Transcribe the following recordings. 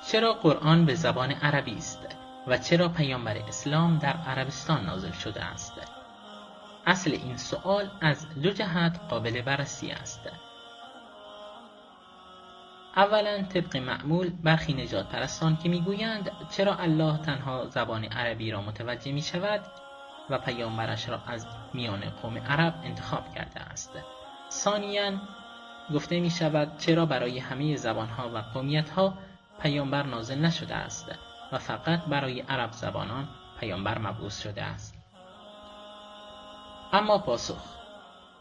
چرا قرآن به زبان عربی است و چرا پیامبر اسلام در عربستان نازل شده است؟ اصل این سؤال از دو جهت قابل بررسی است. اولا طبق معمول برخی نجات پرستان که میگویند چرا الله تنها زبان عربی را متوجه می شود و پیامبرش را از میان قوم عرب انتخاب کرده است. ثانیاً گفته می شود چرا برای همه زبانها و قومیتها پیامبر نازل نشده است و فقط برای عرب زبانان پیامبر مبعوث شده است. اما پاسخ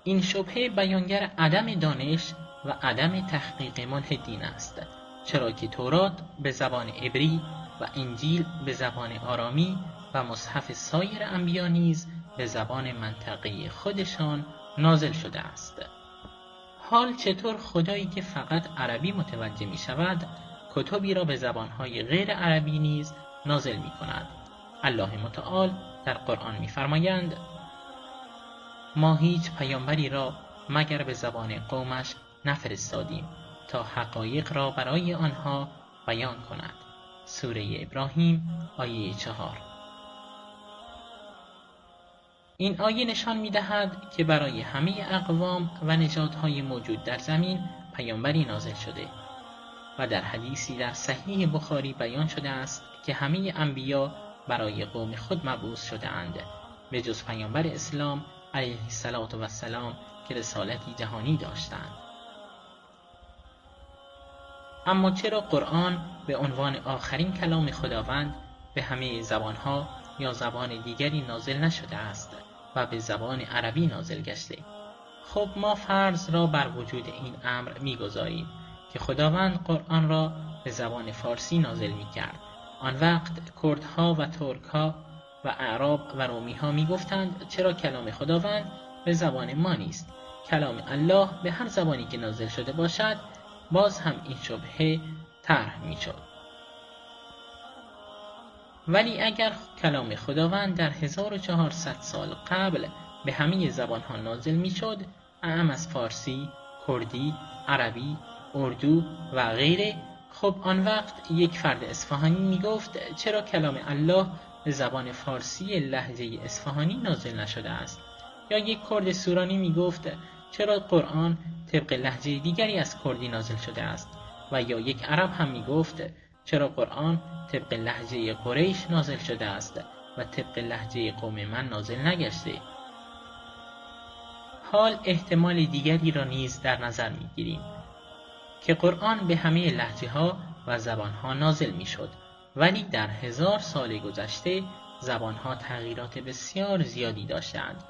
این شبهه بیانگر عدم دانش و عدم تحقیق ملحدین است، چرا که تورات به زبان عبری و انجیل به زبان آرامی و مصحف سایر انبیا نیز به زبان منطقه خودشان نازل شده است. حال چطور خدایی که فقط عربی متوجه می شود کتبی را به زبانهای غیر عربی نیز نازل می کند؟ الله متعال در قرآن می فرمایند: ما هیچ پیامبری را مگر به زبان قومش نفرستادیم تا حقایق را برای آنها بیان کند. سوره ابراهیم آیه 4. این آیه نشان می‌دهد که برای همه اقوام و نژادهای موجود در زمین پیامبری نازل شده و در حدیثی در صحیح بخاری بیان شده است که همه انبیا برای قوم خود مبعوث شده اند به جز پیامبر اسلام علیه السلام که رسالتی جهانی داشتند. اما چرا قرآن به عنوان آخرین کلام خداوند به همه زبانها یا زبان دیگری نازل نشده است و به زبان عربی نازل گشته؟ خب ما فرض را بر وجود این امر می‌گذاریم که خداوند قرآن را به زبان فارسی نازل می‌کرد. آن وقت کردها و ترکها و اعراب و رومیها می‌گفتند چرا کلام خداوند به زبان ما نیست؟ کلام الله به هر زبانی که نازل شده باشد باز هم این شبهه طرح می‌شد. ولی اگر کلام خداوند در 1400 سال قبل به همه زبانها نازل می‌شد، اعم از فارسی، کردی، عربی، اردو و غیره، خب آن وقت یک فرد اصفهانی می‌گفت چرا کلام الله به زبان فارسی لهجه اصفهانی نازل نشده است؟ یا یک کرد سورانی می‌گفت چرا قرآن طبق لهجه دیگری از کردی نازل شده است؟ و یا یک عرب هم می‌گفت چرا قرآن طبق لهجه قریش نازل شده است و طبق لهجه قوم من نازل نگشته؟ حال احتمال دیگری را نیز در نظر می‌گیریم که قرآن به همه لهجه‌ها و زبان‌ها نازل می‌شد، ولی در 1000 سال گذشته زبان‌ها تغییرات بسیار زیادی داشتند.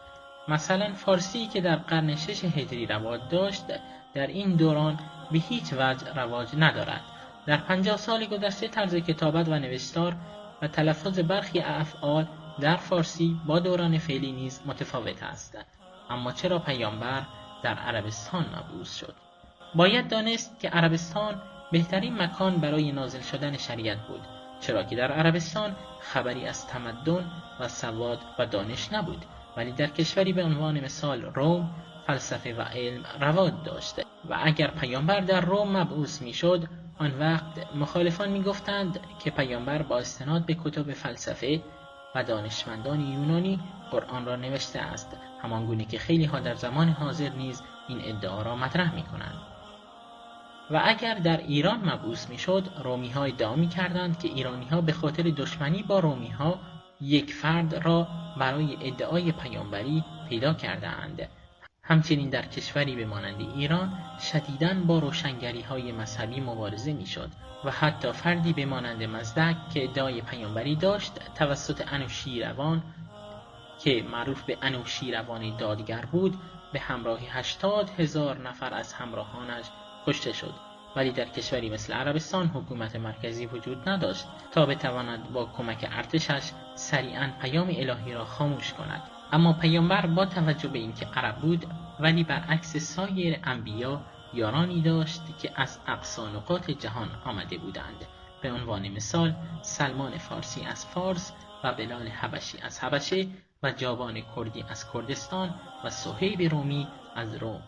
مثلا فارسی که در قرن 6 هجری رواج داشت در این دوران به هیچ وجه رواج ندارد. در 50 سال گذشته طرز کتابت و نوشتار و تلفظ برخی افعال در فارسی با دوران فعلی نیز متفاوت است. اما چرا پیامبر در عربستان مبعوث شد؟ باید دانست که عربستان بهترین مکان برای نازل شدن شریعت بود، چرا که در عربستان خبری از تمدن و سواد و دانش نبود، ولی در کشوری به عنوان مثال روم فلسفه و علم رواج داشته و اگر پیامبر در روم مبعوث میشد، آن وقت مخالفان میگفتند که پیامبر با استناد به کتب فلسفه و دانشمندان یونانی قرآن را نوشته است، همان گونه که خیلی ها در زمان حاضر نیز این ادعا را مطرح میکنند. و اگر در ایران مبعوث میشد، رومی ها ادعا میکردند که ایرانی ها به خاطر دشمنی با رومی ها یک فرد را برای ادعای پیامبری پیدا کرده اند. همچنین در کشوری به مانند ایران شدیداً با روشنگری‌های مذهبی مبارزه می‌شد و حتی فردی به مانند مزدک که ادعای پیامبری داشت توسط انوشیروان که معروف به انوشیروان دادگر بود به همراه 80,000 نفر از همراهانش کشته شد. ولی در کشوری مثل عربستان حکومت مرکزی وجود نداشت تا بتواند با کمک ارتشش سریعاً پیام الهی را خاموش کند. اما پیامبر با توجه به اینکه عرب بود، ولی برعکس سایر انبیا یارانی داشت که از اقصا نقاط جهان آمده بودند. به عنوان مثال سلمان فارسی از فارس و بلال حبشی از حبشه و جابان کردی از کردستان و صهیب رومی از روم.